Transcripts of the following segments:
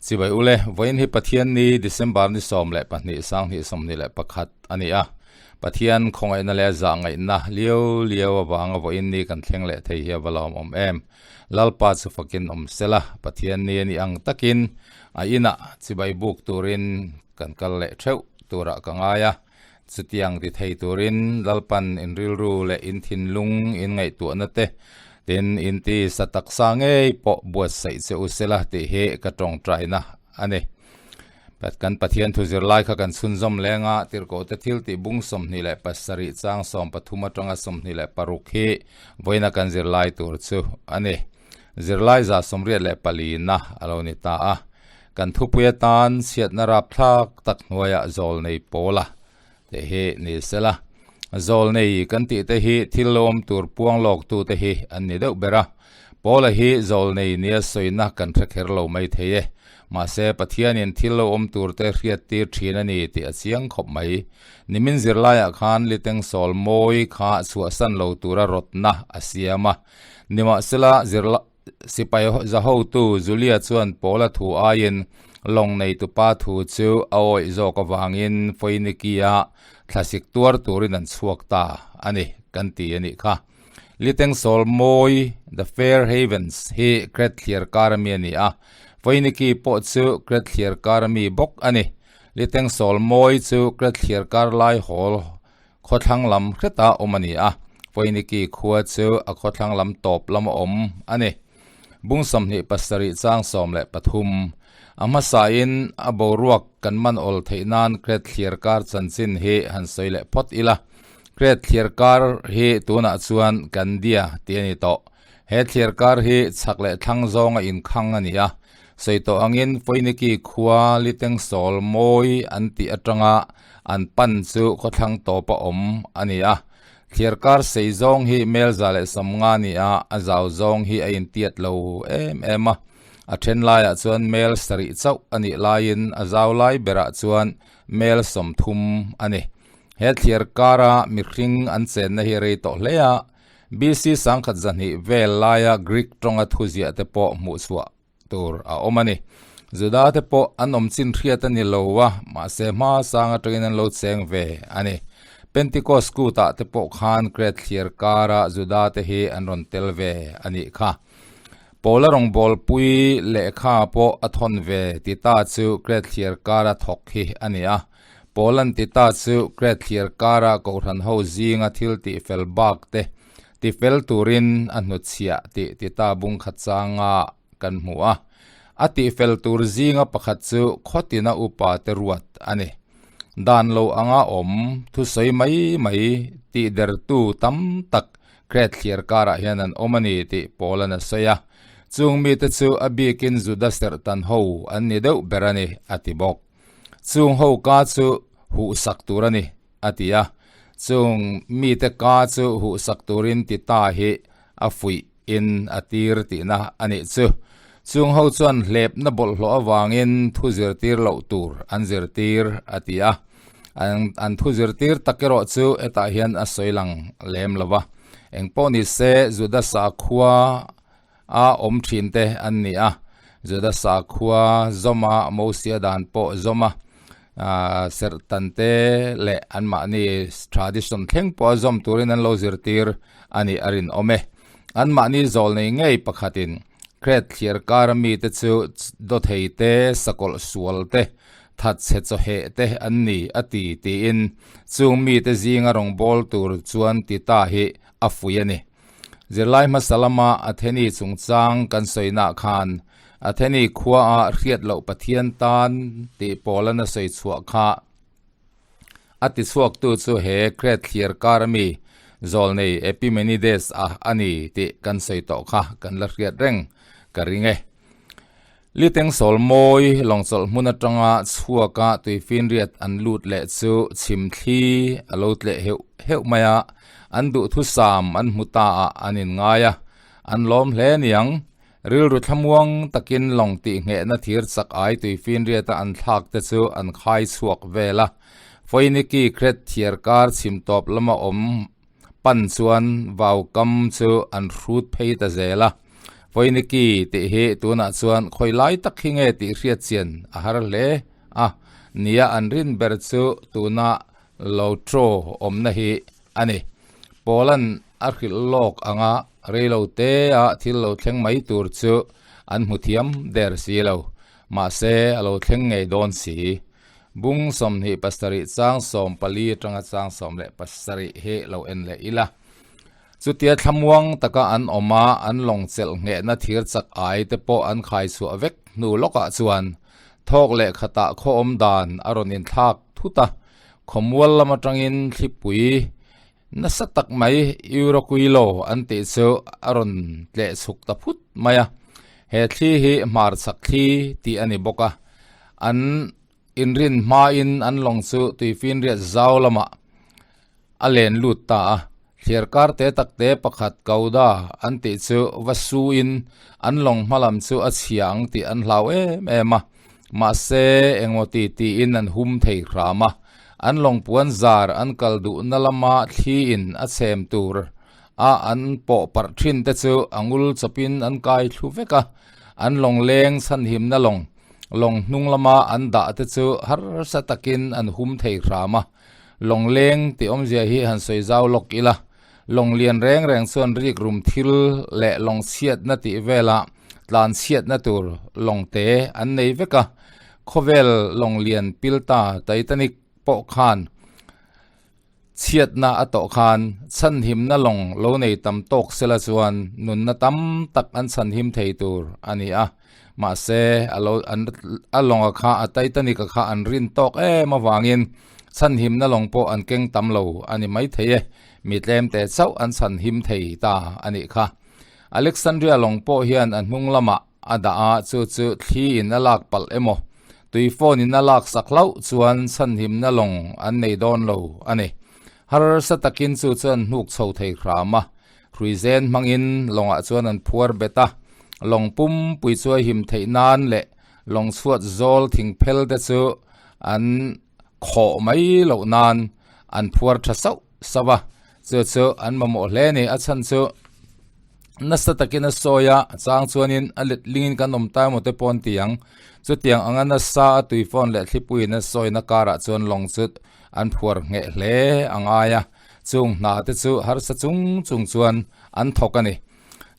Chibai ule, vawiin hi Pathian ni December ni 12 2021 a ni a. Pathian khawngaihna leh zahngaihna liau liau avanga vawiin ni kan thleng leh thei hi a va lawmawm em. Lalpa chu fakin awm sela, Pathian ni a nih ang takin a inah chibai buk turin kan kal leh theuh turah ka ngai a. Chutiang ti thei turin Lalpan in rilru leh in thinlung in ngaihtuahna te tin in ti sa taksa ngei pawh buatsaih che u sela tih hi ka tawngtaina a ni. Kan Pathian thu zirlai kha kan chhunzawm leng a, Tirhkohte thil tih bung 27 chang 13 atanga 26 hi vawiina kan zirlai tur chu a ni. Zirlai 84 na a lo ni ta a. Kan thupui atan chhiatna rapthlak tak hnuaiah zawlnei pawla tih hi ni sela. Zawlnei kan tih te hi thil lo awm tur puang lawk tu te hi an ni deuh ber a. Pawla hi zawlnei nia sawina kan hre kher lo mai thei e. Mahse Pathianin thil lo awm tur te hriat tir thin a ni tih a chiang khawp mai. Nimin zirlaiah khan Liteng Sawl mawi kha chhuahsan lo tura rawtna a siam a. Nimahsela zirla Sipai zahotu Julia chuan Paula thu aiin lawng neitupa thu chu a awih zawk avangin Foinikia thlasik tuar turin an chhuak ta a ni kan ti a nih kha. Liteng Sawl mawi, The Fair Havens, hi Kret thliar kar ami a ni a, Foiniki pawh chu Kret thliar kar ami bawk a ni. Liteng Sawl mawi chu Kret thliar kar lai hawl Khawthlang lam hreta awm a ni a, Foiniki khua chu a khawthlang lam tawp lama awm a ni. Bung 27 chang 13 A hmasain a boruak kan man awl theih nan Kret thliar kar chanchin hi han sawi leh phawt ila. Kret thliar kar hi tunah chuan Gandia tih a ni tawh. He thliar kar hi chhak leh thlang zawnga inkhang a ni a. Sawi tawh angin Foiniki khua Liteng Sawl mawi an tih atanga an pan chu khawthlang tawpa awm a ni a. Thliar kar sei zawng hi mel 150 a ni a, a zau zawng hi a intiat lo em em a. A then laiah chuan mel 7 chauh a nih laiin a zau lai berah chuan mel 30 a ni. He thliar kara mihring an chenna hi rei tawh hle a, BC 1200 vel laia Greek tawnga thuziah te pawh hmuh chhuah tur a awm a ni. Juda te pawh an awm chin hriat a ni lo a, mahse hma sang atangin an lo cheng ve a ni. Pentecost kutah te pawh khan Kret thliar kara Juda te hi an rawn tel ve a nih kha. Paula rawngbawlpui lehkha pawh a thawn ve ti ta chu Kret thliar kara thawk hi a ni a. Paul-a'n ti ta chu Kret thliar kara Kohhran ho zinga thil tihfel bak te tifel turin a hnutchhiah tih ti ta bung khat changa kan hmu a. A tihfel tur zinga pakhat chu khawtina upa te ruat a ni. Dan lo anga awm thusawi mai mai tihdertu tam tak Kret thliar karah hian an awm a ni tih Paul-a'n a sawi a. Chung mite chu a bikin Juda serhtan ho an ni deuh ber a ni, a ti bawk. Chung ho ka chu huhsak tur a ni, a ti a. Chung mite ka chu huhsak turin ti ta hi a fuih in a tir tihna a nih chu. Chung ho chuan hlepna bawlhhlawh avangin thu zirtir loh tur an zirtir, a ti a. An thu zirtir tak erawh chu hetah hian a sawi lang lem lo va. Engpawh ni se, Juda sakhua a awm thin te an ni a, Juda sakhua zawma Mosia dan pawh zawma serhtan te leh anmahni tradition thleng pawh a zawm turin an lo zirtir a nih a rinawm e. Anmahni zawlnei ngei pakhatin Kret thliar kara mite chu dawthei te, sakawlh sual te, thatchhe chawheh te an ni a ti tiin chung mite zinga rawngbâwl tur chuan Tita hi a fuih a ni. Zirlai hmasa lama Atheni chungchang kan sawinaah khan Atheni khuaah hriat loh Pathian tan tih Paula'n a sawi chhuah kha a tichhuaktu chu he Kret thliar kar ami zawlnei Epimenides a a ni tih kan sawi tawh kha kan la hriat reng ka ring e. Liteng sawl mawi lawngchawlh hmun atanga chhuaka tuifinriat an lut leh chu chhimthli a lo tleh heuh heuh mai a, an duhthusam an hmu ta ah an inngai a, an lawm hle niang. Rilru thlamuang takin lawng tihnghehna thir chak ai tuifinriata an thlak te chu an khai chhuak vel a, Foiniki Kret thiar kar chhim tawp lama awm pan chuan vau kam chu an hrut phei ta zel a. Foiniki tih hi tunah chuan khawi lai tak hi nge tih hriat chian a har hle a, nia an rin ber chu tuna Lotro awmna hi a ni. Paula'n a hrilh lawk anga reilo tea thil lo thleng mai tur chu an hmu thiam der si lo, mahse a lo thleng ngei dawn si. Bung 27 chang 14 atanga chang 17 hi lo en leh ila. Chutia thlamuang taka an awm a, an lawng chelh nghehna thir chak ai te pawh an khai chhuah vek hnu lawkah chuan thawk leh khatah khaw awm dan a rawn inthlak thut a, khawmual lam atangin thlipui nasa tak mai Euroquilo an tih chu a rawn tleh chhuk ta phut mai a, he thli hi hmarchhak thli tih a ni bawk a, an Inrin hmain an lawng chu tuifinriat zau lamah a len lut ta a, thliarkar te tak te pakhat Kauda an tih chu va suin an lawng hma lam chu a chhia ang tih an hlau em em a, mahse engmaw ti tiin an hum thei hram a, an lawng puan zar an kal duhna lama thliin a chhem tur a an pawh parh thin te chu a ngul chawpin an kai thlu vek a, an lawng leng chhanhimna lawng Lawng hnung lama an dah te chu harsa takin an hum thei hram a, lawng leng tih awmzia hi han sawi zau lawk ila, lawng lian reng reng chuan rik rum thil leh lawng chhiatna tih velah tlan chhiatna tur lawng te an nei vek a, khawvel lawng lian pil ta Titanic pawh khan Chhiatna a tawh khan chhanhimna lawng lo nei tam tawk sela chuan nunna tam tak an chhanhim thei tur a ni a. Mahse, a lo an a lawnga kha a Titanic-a kha an rin tawk em avangin chhanhimna lawng pawh an keng tam lo a ni maithei e, mi tlemte chauh an chhanhim thei ta a nih kha. Alexandria lawng pawh hian a hnung lamah A dah a, chu chu thli in a lak palh emaw, tui phone in a lak sak hlauh chuan chhanhimna lawng an nei dawn lo a ni. Harsa takin chu chu an hnuk chho thei hram a, hrui zen hmangin lawngah chuan an phuar bet a, lawng pum pui chu a him theih nan leh lawng chhuat zawl thing phel te chu an khawh mai loh nan an phuar tha sauh sauh a, chu chu an mamawh hle a ni. A chhan chu nasa takin a sawi a, a chang chuanin a let lingin kan awm ta emaw te pawh an ti ang. Chutiang anga nasa a tui phone leh thlipuiin a sawina karah chuan lawng chu an phuar ngheh hle a ngai a, chung hna te chu harsa chung chung chuan an thawk a ni.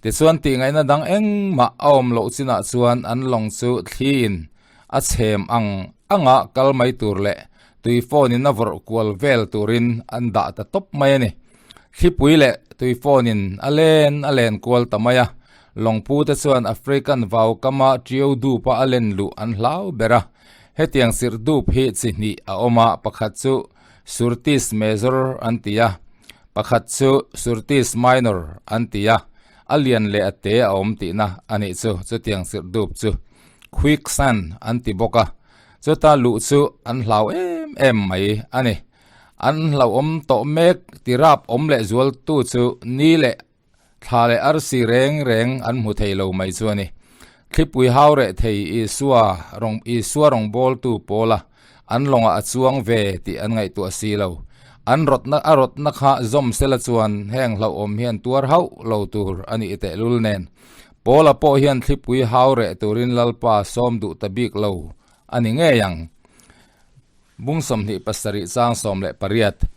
Tichuan tihngaihna dang engmah a awm loh chinah chuan an lawng chu thliin a chhem ang anga kal mai tur leh tui phone in a vawrh kual vel turin an dah ta tawp mai a ni. Thlipui leh tui phone in a len a len kual ta mai a, lawngpu te chuan African vau kama ṭiau dupa a len luh an hlau ber a. Hetiang sirh dup hi chi hnih a awm a, pakhat chu Surtis Major an ti a, pakhat chu Surtis Minor an ti a, a lian leh a te a awm tihna a nih chu chutiang sirh dup chu. Quicksand an ti bawk a, chuta luh chu an hlau em em mai a ni. An hlauhawm tawh mek tirap awm leh zualtu chu ni leh thla leh arsi reng reng an hmu thei lo mai chu a ni. Thlipui hau reh thei Isua rawng Isua rawngbawltu pawla an lawngah a chuang ve tih an ngaihtuah si lo. An rawtna a rawtna kha zawm sela chuan heng hlauhawm hian tuar hauh lo tur a nih tehlul nen. Paula pawh hian thlipui hau reh turin Lalpa sawm duh ta bik lo a ni ngei ang. Bung 27 chang 18.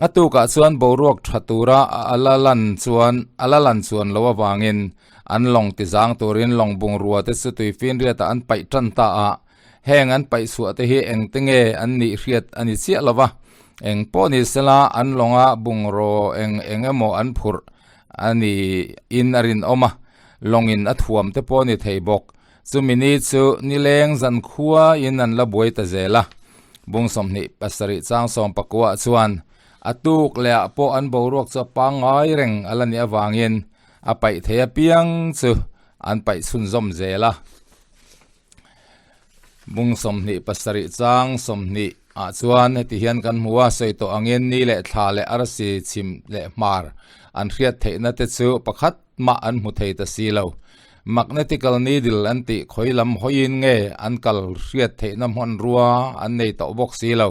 A tukah chuan boruak tha tura a la lan chuan a la lan chuan lo avangin an lawng ti zang turin lawng bungrua te chu tuifinriatah an paih tan ta a. Heng an paih chhuah te hi engte nge an nih hriat a ni chiah lo va, eng pawh ni sela an lawnga bungraw eng eng emaw an phurh a ni in a rinawm a, lawngin a thuam te pawh a ni thei bawk. Chumi ni chu nileng zan khua in an la buai ta zel a, bung 27 chang 19 chuan a tuk leh ah pawh an boruak chu a pangngai reng a la nih avangin a paih thei apiang chu an paih chhunzawm zel a. Bung 27 chang 20 ah chuan heti hian kan hmu a, sawi tawh angin ni leh thla leh arsi chhim leh hmar an hriat theihna te chu pakhat mah an hmu thei ta si lo. Magnetical needle an tih khawi lam hawiin nge an kal hriat theihna hmanrua an nei tawh bawk si lo.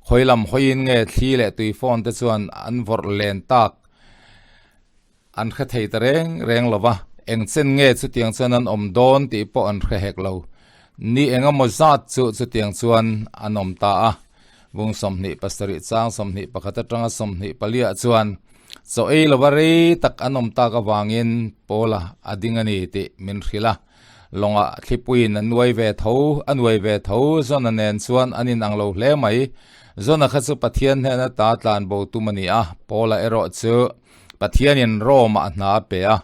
Khawi lam hawiin nge thli leh tui phone te chuan an vawrh len tak. An hre thei ta reng reng lo va, Eng chen nge chutiang chuan an awm dawn tih pawh an hre hek lo. Ni engemaw zat chu chutiang chuan an awm ta a. Bung 27 chang 21 atanga 24 chuan chaw ei lova rei tak an awm tak avangin Paula a ding a ni tih min hrilh a. Lawngah thlipuiin a nuai ve tho, a nuai ve tho, Zona nen chuan an inang lo hle mai. Zona kha chu Pathian hnena ta tlan bo tum a ni a, Paula erawh chu Pathianin Rome-ah hna a pe a,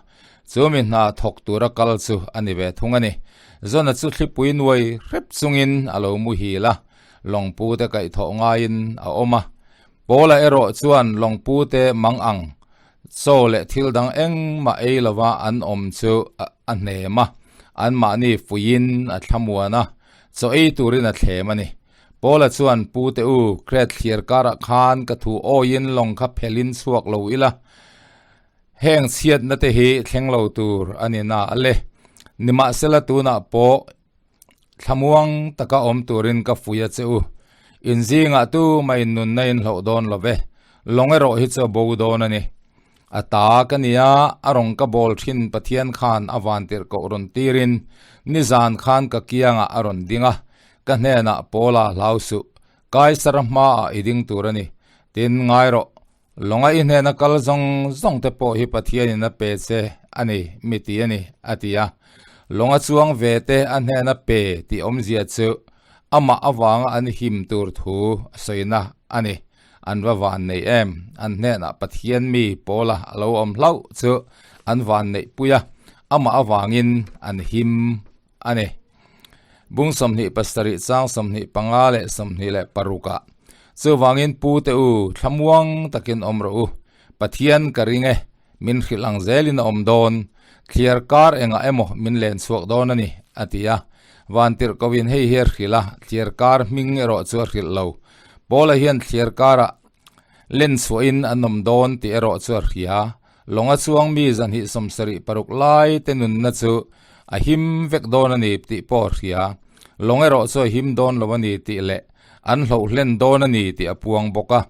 chumi hna thawk tura kal chu a ni ve thung a ni. Zona chu thlipui nuai hrep chungin a lo muhil a, lawngpute kaihthawh ngaiin a awm a. Paula erawh chuan lawngpute mang ang Chaw leh thil dang engmah ei lova an awm chu a hnem a, anmahni fuiin a thlamuan a, chaw ei turin a thlem a ni. Paula chuan, Pu te u, Kret thlir karah khan ka thu awiin lawng kha phelin chhuak lo ila, heng chhiatna te hi thleng lo tur a ni na a le. Nimahsela tunah pawh Thlamuang taka awm turin ka fui a che u. In zingah tu mah in nunna in hloh dawn lo ve. Lawng erawh hi chu a bo dawn a ni. A ta ka nia, a rawng ka bawl thin Pathian khan a vantirh koh rawn tirin nizan khan ka kiangah a rawn ding a, ka hnenah Paula hlau suh, Kaisara hmaah i ding tur a ni. Tin, ngai rawh, Lawnga i hnena kal zawng zawng te pawh hi Pathianin a pe che a ni, mi ti a ni, a ti a. Lawnga chuang ve te a hnena pe tih awmzia chu amah avanga an him tur thu a sawina a ni. An va van nei em? An hnenah Pathian mi Paula a lo awm hlauh chu an van neih pui a, amah avangin an him a ni. Bung 27 chang 25 leh 26 ah Chuvangin pu te u, thlamuang takin awm rawh u. Pathian ka ring e, min hrilh ang zelin a awm dawn. Thliar kar engah emaw min len chhuak dawn a ni, a ti a. Vantirh koin hei hi a hrilh a, thliar kar hming erawh chu a hrilh lo. Paula hian thliar karah len chhuahin an awm dawn tih erawh chu a hria. Lawnga chuang mi 276 lai te nunna chu a him vek dawn a ni tih pawh a hria. Lawng erawh chu a him dawn lo a ni tih leh an hloh hlen dawn a ni tih a puang bawk a.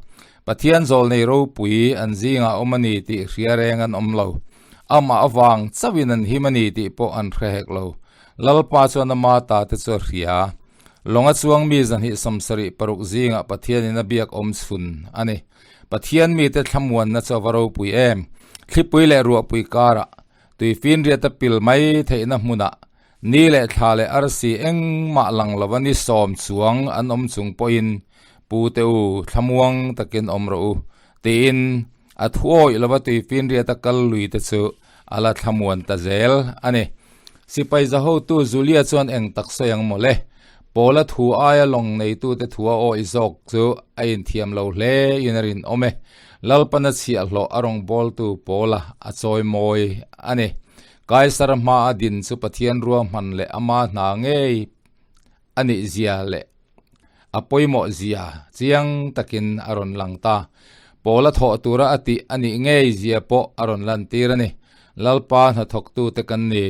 Pathian zawlnei ropui an zingah awm a ni tih hria reng an awm lo. Amah avang chauhin an him a ni tih pawh an hre hek lo. Lalpa chuan ama ta te chu a hria. Lawnga chuang mi 276 zingah Pathianin a biak awm chhun a ni. Pathian mite thlamuanna chu a va ropui em! Thlipui leh ruahpui karah, tuifinriata pil mai theihna hmunah, ni leh thla leh arsi engmah lang lova ni sawm chuang an awm chung pawhin, Pu te u, thlamuang takin awm rawh u, tiin a thuawih lova tuifinriata kal lui te chu a la thlamuan ta zel a ni. Sipai zahotu Julia chuan eng tak sawi ang mawle? Paula thu aia lawng neitute thu a awih zawk chu a inthiam lo hle in a rinawm e. Lalpana chhiahhlawh a rawngbawltu Paula a chawi mawi a ni. Kaisar hma a din chu Pathian ruahman leh ama hna ngei a nih zia leh a pawimawh zia chiang takin a rawn lang ta. Paula thawh tura a tih a nih ngei zia pawh a rawn lantir a ni. Lalpa hnathawktute kan ni.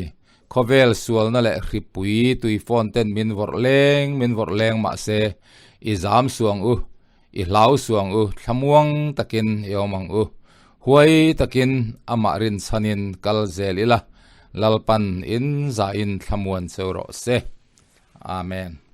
Khawvel sualna leh hripui tui phone ten min vawrh leng min vawrh leng mah se, i zam suang u, i hlau suang u, thlamuang takin i awm ang u. Huai takin amah rinchhanin kal zel ila, Lalpan in zahin thlamuan cheu rawh se. Amen.